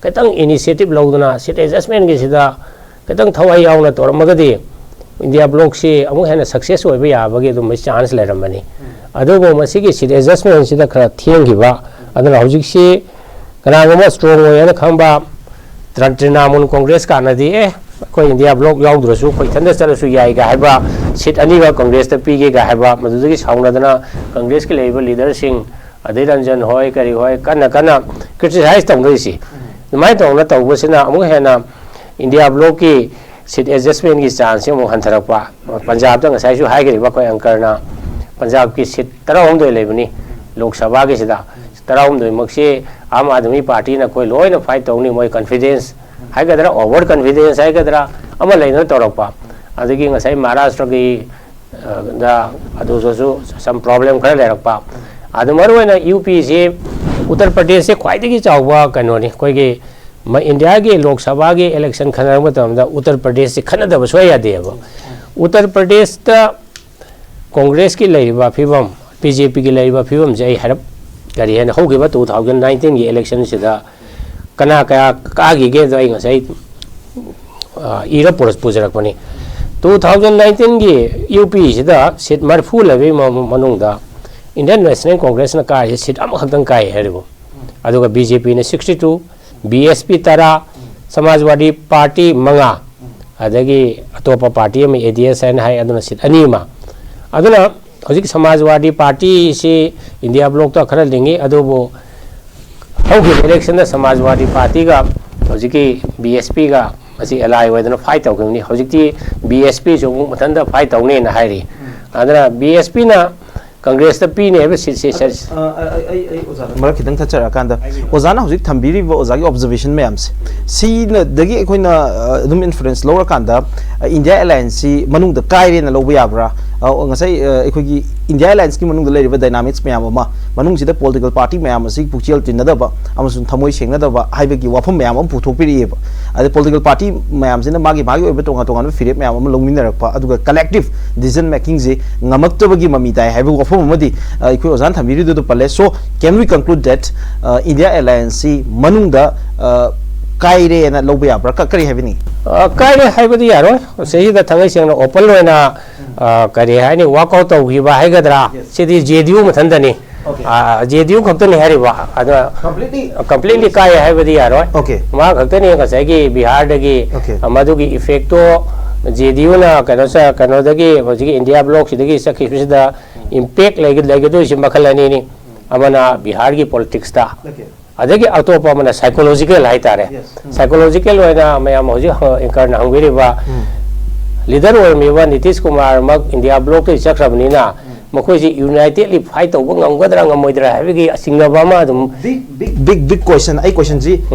ꯈꯤꯇꯪ ꯏꯅꯤꯁꯤꯌꯦꯇꯤꯞ ꯂꯧꯗꯨꯅ ꯁꯤꯠ ꯑꯦꯗꯖꯁꯃꯦꯟꯒꯤꯁꯤꯗ ꯈꯤꯇꯪ ꯊꯋꯥꯏ ꯌꯥꯎꯅ ꯇꯧꯔꯝꯃꯒꯗꯤ ꯏꯟꯗꯤꯌꯥ ꯕ꯭ꯂꯣꯛꯁꯤ ꯑꯃꯨꯛ ꯍꯦꯟꯅ ꯁꯛꯁꯦꯁ ꯑꯣꯏꯕ ꯌꯥꯕꯒꯤ ꯑꯗꯨꯝꯕꯒꯤ ꯆꯥꯟꯁ ꯂꯩꯔꯝꯕꯅꯤ꯫ ꯑꯗꯨꯕꯨ ꯃꯁꯤꯒꯤ ꯁꯤꯠ ꯑꯦꯗꯖꯁꯃꯦꯟꯁꯤꯗ ꯈꯔ ꯊꯦꯡꯈꯤꯕ, ꯑꯗꯨꯅ ꯍꯧꯖꯤꯛꯁꯤ ꯀꯅꯥꯒꯨꯝꯕ ꯁ꯭ꯇ꯭ꯔꯣꯡ ꯑꯣꯏ ꯍꯥꯏꯅ ꯈꯪꯕ ꯇ꯭ꯔ-, ꯇ꯭ꯔꯤꯅꯥꯃꯨꯜ ꯀꯣꯡꯒ꯭ꯔꯦꯁ ꯀꯥꯅꯗꯤ, "ꯑꯦ, ꯑꯩꯈꯣꯏ ꯏꯟꯗꯤꯌꯥ ꯕ꯭ꯂꯣꯛ ꯌꯥꯎꯗ꯭ꯔꯁꯨ ꯑꯩꯈꯣꯏ ꯏꯊꯟꯇ ꯆꯠꯂꯁꯨ ꯌꯥꯏꯒ" ꯍꯥꯏꯕ ꯁꯤꯠ ꯑꯅꯤꯒ ꯀꯣꯡꯒ꯭ꯔꯦꯁꯇ ꯄꯤꯒꯦꯒ ꯍꯥꯏꯕ, ꯃꯗꯨꯗꯒꯤ ꯁꯥꯎꯅꯗꯅ ꯀꯪꯒ꯭ꯔꯦꯁꯀꯤ ꯂꯩꯔꯤꯕ ꯂꯤꯗꯔꯁꯤꯡ, ꯑꯗꯩ ꯔꯟꯖꯟ ꯍꯣꯏ ꯀꯔꯤ ꯍꯣꯏ ꯀꯟꯅ ꯀꯟꯅ ꯀ꯭ꯔꯤꯇꯤꯁꯥꯏꯁ ꯇꯧꯅꯔꯤꯁꯤ꯫ ꯑꯗꯨꯃꯥꯏꯅ ꯇꯧꯅ ꯇꯧꯕꯁꯤꯅ ꯑꯃꯨꯛ ꯍꯦꯟꯅ ꯏꯟꯗꯤꯌꯥ ꯕ꯭ꯂꯣꯛꯀꯤ ꯁꯤꯠ ꯑꯦꯗꯖꯁꯃꯦꯟꯒꯤ ꯆꯥꯟꯁꯁꯤ ꯑꯃꯨꯛ ꯍꯟꯊꯔꯛꯄ꯫ ꯄꯟꯖꯥꯕꯇ ꯉꯁꯥꯏꯁꯨ ꯍꯥꯏꯈ꯭ꯔꯤꯕ ꯑꯩꯈꯣꯏ ꯑꯪꯀꯔꯅ, ꯄꯟꯖꯥꯕꯀꯤ ꯁꯤꯠ ꯇꯔꯥꯍꯨꯝꯗꯣꯏ ꯂꯩꯕꯅꯤ ꯂꯣꯛ ꯁꯚꯥꯒꯤꯁꯤꯗ, ꯇꯔꯥꯍꯨꯝꯗꯣꯏꯃꯛꯁꯤ ꯑꯥꯝ ꯑꯥꯗꯃꯤ ꯄꯥꯔꯇꯤꯅ ꯑꯩꯈꯣꯏ ꯂꯣꯏꯅ ꯐꯥꯏꯠ ꯇꯧꯅꯤ, ꯃꯣꯏ ꯀꯟꯐꯤꯗꯦꯟꯁ ꯍꯥꯏꯒꯗ꯭ꯔꯥ, ꯑꯣꯚꯔ ꯀꯟꯐꯤꯗꯦꯟꯁ ꯍꯥꯏꯒꯗ꯭ꯔꯥ, ꯑꯃ ꯂꯩꯅ ꯇꯧꯔꯛꯄ꯫ ꯑꯗꯒꯤ ꯉꯁꯥꯏ ꯃꯍꯥꯔꯥꯁꯇ꯭ꯔꯒꯤ, ꯑ, ꯗ ꯑꯗꯨꯗꯁꯨ some problem ꯈꯔ ꯂꯩꯔꯛꯄ꯫ ꯑꯗꯨ ꯃꯔꯨꯑꯣꯏꯅ ꯌꯨ ꯄꯤꯁꯤ, ꯎꯠꯇꯔ ꯄ꯭ꯔꯗꯦꯁꯁꯦ ꯈ꯭ꯋꯥꯏꯗꯒꯤ ꯆꯥꯎꯕ ꯀꯩꯅꯣꯅꯤ, ꯑꯩꯈꯣꯏꯒꯤ ꯃ-, ꯏꯟꯗꯤꯌꯥꯒꯤ ꯂꯣꯛ ꯁꯚꯥꯒꯤ ꯏꯂꯦꯛꯁꯟ ꯈꯟꯅꯔꯛꯄ ꯃꯇꯝꯗ ꯎꯠꯇꯔ ꯄ꯭ꯔꯗꯦꯁꯁꯤ ꯈꯟꯅꯗꯕ ꯁꯨꯡꯌꯥ ꯌꯥꯗꯦꯕ꯫ ꯎꯠꯇꯔ ꯄ꯭ꯔꯗꯦꯁꯇ ꯀꯣꯡꯒ꯭ꯔꯦꯁꯀꯤ ꯂꯩꯔꯤꯕ ꯐꯤꯕꯝ, ꯕꯤ ꯖꯦ ꯄꯤꯒꯤ ꯂꯩꯔꯤꯕ ꯐꯤꯕꯝꯁꯦ ꯑꯩ ꯍꯥꯏꯔꯞ ꯀꯔꯤ ꯍꯥꯏꯅ, ꯍꯧꯈꯤꯕ two thousand nineteenꯒꯤ ꯏꯂꯦꯛꯁꯟꯁꯤꯗ ꯀꯅꯥ ꯀꯌꯥ ꯀꯥꯈꯤꯒꯦꯗꯣ ꯑꯩ ꯉꯁꯥꯏ, ꯑ, ꯏꯔ ꯄꯨꯔ-, ꯄꯨꯖꯔꯛꯄꯅꯤ꯫ Two thousand nineteenꯒꯤ ꯌꯨ ꯄꯤꯁꯤꯗ ꯁꯤꯠ ꯃꯔꯤꯐꯨ ꯂꯩꯕꯒꯤ ꯃ-, ꯃꯅꯨꯡꯗ ꯏꯟꯗꯤꯌꯟ ꯅꯦꯁꯅꯦꯜ ꯀꯣꯡꯒ꯭ꯔꯦꯁꯅ ꯀꯥꯔꯤꯁꯦ ꯁꯤꯠ ꯑꯃꯈꯛꯇꯪ ꯀꯥꯏ ꯍꯥꯏꯔꯤꯕ꯫ ꯑꯗꯨꯒ ꯕꯤ ꯖꯦ ꯄꯤꯅ sixty two, B S P ꯇꯔꯥ, ꯁꯃꯥꯖꯋꯥꯗꯤ ꯄꯥꯔꯇꯤ ꯃꯉꯥ, ꯑꯗꯒꯤ ꯑꯇꯣꯞꯄ ꯄꯥꯔꯇꯤ ꯑꯃ, ꯑꯦ ꯗꯤ ꯑꯦꯁ ꯍꯥꯏꯅ ꯍꯥꯏ, ꯑꯗꯨꯅ ꯁꯤꯠ ꯑꯅꯤ ꯑꯃ꯫ ꯑꯗꯨꯅ ꯍꯧꯖꯤꯛ ꯁꯃꯥꯖꯋꯥꯗꯤ ꯄꯥꯔꯇꯤꯁꯤ ꯏꯟꯗꯤꯌꯥ ꯕ꯭ꯂꯣꯛꯇ ꯈꯔ ꯂꯤꯡꯉꯤ, ꯑꯗꯨꯕꯨ ꯍꯧꯈꯤꯕ ꯏꯂꯦꯛꯁꯟꯗ ꯁꯃꯥꯖꯋꯥꯗꯤ ꯄꯥꯔꯇꯤꯒ ꯍꯧꯖꯤꯛꯀꯤ ꯕꯤ ꯑꯦꯁ ꯄꯤꯒ ꯑꯁꯤ ꯑꯦꯂꯥꯏ ꯑꯣꯏꯗꯅ ꯐꯥꯏꯠ ꯇꯧꯈꯤꯕꯅꯤ꯫ ꯍꯧꯖꯤꯛꯇꯤ ꯕꯤ ꯑꯦꯁ ꯄꯤꯁꯨ ꯑꯃꯨꯛ ꯃꯊꯟꯇ ꯐꯥꯏꯠ ꯇꯧꯅꯦꯅ ꯍꯥꯏꯔꯤ꯫ ꯑꯗꯨꯅ ꯕꯤ ꯑꯦꯁ ꯄꯤꯅ ꯀꯪꯒ꯭ꯔꯦꯁꯇ ꯄꯤꯅꯤ ꯍꯥꯏꯕ ꯁꯤꯠꯁꯦ ꯁꯠ- ꯑ, ꯑꯩ, ꯑꯩ, ꯑꯩ ꯑꯣꯖꯥꯗ ꯃꯔꯛ ꯈꯤꯇꯪ ꯊꯠꯆꯔꯛꯑꯀꯥꯟꯗ, ꯑꯣꯖꯥꯅ ꯍꯧꯖꯤꯛ ꯊꯝꯕꯤꯔꯤꯕ ꯑꯣꯖꯥꯒꯤ ꯑꯣꯕꯖꯔꯕꯦꯁꯟ ꯃꯌꯥꯝꯁꯦ, ꯁꯤꯅꯗꯒꯤ ꯑꯩꯈꯣꯏꯅ, ꯑ, ꯑꯗꯨꯝ ꯏꯟꯐ꯭ꯂꯨꯌꯦꯟꯁ ꯂꯧꯔꯀꯥꯟꯗ, ꯑ, ꯏꯟꯗꯤꯌꯥ ꯑꯦꯂꯥꯏꯟꯁꯁꯤ ꯃꯅꯨꯡꯗ ꯀꯥꯏꯔꯦꯅ ꯂꯧꯕ ꯌꯥꯕ꯭ꯔꯥ? ꯑ, ꯉꯁꯥꯏ, ꯑ, ꯑꯩꯈꯣꯏꯒꯤ ꯏꯟꯗꯤꯌꯥ ꯑꯦꯂꯥꯏꯟꯁꯀꯤ ꯃꯅꯨꯡꯗ ꯂꯩꯔꯤꯕ ꯗꯥꯏꯅꯥꯃꯤꯛꯁ ꯃꯌꯥꯝ ꯑꯃ, ꯃꯅꯨꯡꯁꯤꯗ ꯄꯣꯂꯤꯇꯤꯀꯦꯜ ꯄꯥꯔꯇꯤ ꯃꯌꯥꯝ ꯑꯁꯤ ꯄꯨꯛꯆꯦꯜ ꯇꯤꯟꯅꯗꯕ ꯑꯃꯁꯨꯡ ꯊꯃꯣꯏ ꯁꯦꯡꯅꯗꯕ ꯍꯥꯏꯕꯒꯤ ꯋꯥꯐꯝ ꯃꯌꯥꯝ ꯑꯃ ꯄꯨꯊꯣꯛꯄꯤꯔꯛꯑꯦꯕ꯫ ꯑꯗꯩ ꯄꯣꯂꯤꯇꯤꯀꯦꯜ ꯄꯥꯔꯇꯤ ꯃꯌꯥꯝꯁꯤꯅ ꯃꯥꯒꯤ, ꯃꯥꯒꯤ ꯑꯣꯏꯕ ꯇꯣꯉꯥꯟ ꯇꯣꯉꯥꯟꯕ ꯐꯤꯔꯦꯞ ꯃꯌꯥꯝ ꯑꯃ ꯂꯧꯃꯤꯟꯅꯔꯛꯄ, ꯑꯗꯨꯒ ꯀꯂꯦꯛꯇꯤꯚ ꯗꯤꯁꯤꯖꯟ ꯃꯦꯀꯤꯡꯁꯦ ꯉꯝꯃꯛꯇꯕꯒꯤ ꯃꯃꯤ ꯇꯥꯏ ꯍꯥꯏꯕ ꯋꯥꯐꯝ ꯑꯃꯗꯤ, ꯑ, ꯑꯩꯈꯣꯏ ꯑꯣꯖꯥꯅ ꯊꯝꯕꯤꯔꯤꯗꯨꯗ ꯄꯜꯂꯦ꯫ So, can we conclude that, ꯑ, ꯏꯟꯗꯤꯌꯥ ꯑꯦꯂꯥꯏꯟꯁꯁꯤ ꯃꯅꯨꯡꯗ, ꯑ, ꯀꯥꯏꯔꯦꯅ ꯂꯧꯕ ꯌꯥꯕ꯭ꯔꯥ? ꯀ-, ꯀꯔꯤ ꯍꯥꯏꯕꯤꯅꯤꯡꯉꯤ? ꯑ, ꯀꯥꯏꯔꯦ ꯍꯥꯏꯕꯗꯤ ꯌꯥꯔꯣꯏ꯫ ꯁꯤꯗ ꯊꯥꯡꯒꯩ ꯁꯦꯡꯅ ꯑꯣꯄꯟ ꯑꯣꯏꯅ, ꯑ, ꯀꯔꯤ ꯍꯥꯏꯅꯤ, ꯋꯥꯛ ꯑꯥꯎꯠ ꯇꯧꯈꯤꯕ ꯍꯥꯏꯒꯗ꯭ꯔꯥ? ꯁꯤꯗꯤ ꯖꯦ ꯗꯤ ꯌꯨ ꯃꯊꯟꯇꯅꯤ꯫ ꯑꯣꯀꯦ꯫ ꯑ, ꯖꯦ ꯗꯤ ꯌꯨ ꯈꯛꯇꯅꯤ ꯍꯥꯏꯔꯤꯕ꯫ ꯑꯗ ꯀꯝꯄ꯭ꯂꯤꯠꯂꯤ ꯀꯥꯏ ꯍꯥꯏꯕꯗꯤ ꯌꯥꯔꯣꯏ꯫ ꯑꯣꯀꯦ꯫ ꯃꯥ ꯈꯛꯇꯅꯤ ꯉꯁꯥꯏꯒꯤ ꯕꯤꯍꯥꯔꯗꯒꯤ, ꯑꯣꯀꯦ꯫ ꯑ, ꯃꯗꯨꯒꯤ ꯏꯐꯦꯛꯇꯣ ꯖꯦ ꯗꯤ ꯌꯨꯅ ꯀꯩꯅꯣ ꯆ-, ꯀꯩꯅꯣꯗꯒꯤ ꯍꯧꯖꯤꯛꯀꯤ ꯏꯟꯗꯤꯌꯥ ꯕ꯭ꯂꯣꯛꯁꯤꯗꯒꯤ ꯆꯠꯈꯤꯕꯁꯤꯗ ꯏꯝꯄꯦꯛ ꯂꯩꯒ-, ꯂꯩꯒꯗꯣꯏꯁꯤ ꯃꯈꯜ ꯑꯅꯤꯅꯤ꯫ ꯑꯃꯅ ꯕꯤꯍꯥꯔꯒꯤ ꯄꯣꯂꯤꯇꯤꯛꯁꯇ, ꯑꯣꯀꯦ꯫ ꯑꯗꯒꯤ ꯑꯇꯣꯞꯄ ꯑꯃꯅ ꯁꯥꯏꯀꯣꯂꯣꯖꯤꯀꯦꯜ ꯍꯥꯏꯇꯥꯔꯦ꯫ ꯌꯦꯁ꯫ ꯎꯝ꯫ ꯁꯥꯏꯀꯣꯂꯣꯖꯤꯀꯦꯜ ꯑꯣꯏꯅ ꯃꯌꯥꯝ ꯍꯧꯖꯤꯛ, ꯑ, ꯑꯦꯡꯀꯔꯅ ꯍꯪꯕꯤꯔꯤꯕ ꯎꯝ꯫ ꯂꯤꯗꯔ ꯑꯣꯏꯔꯝꯃꯤꯕ ꯅꯤꯇꯤꯁ ꯀꯨꯃꯥꯔꯃꯛ ꯏꯟꯗꯤꯌꯥ ꯕ꯭ꯂꯣꯛꯇꯒꯤ ꯆꯠꯈ꯭ꯔꯕꯅꯤꯅ ꯎꯝ꯫ ꯃꯈꯣꯏꯁꯤ ꯌꯨꯅꯥꯏꯇꯦꯗꯂꯤ ꯐꯥꯏꯠ ꯇꯧꯕ ꯉꯝꯒꯗ꯭ꯔꯥ ꯉꯝꯃꯣꯏꯗ꯭ꯔꯥ ꯍꯥꯏꯕꯒꯤ ꯆꯤꯡꯅꯕ ꯑꯃ ꯑꯗꯨꯝ ꯕꯤꯛ, ꯕꯤꯛ, ꯕꯤꯛ, ꯕꯤꯛ ꯀꯣꯏꯁꯟ, ꯑꯩ ꯀꯣꯏꯁꯟꯁꯤ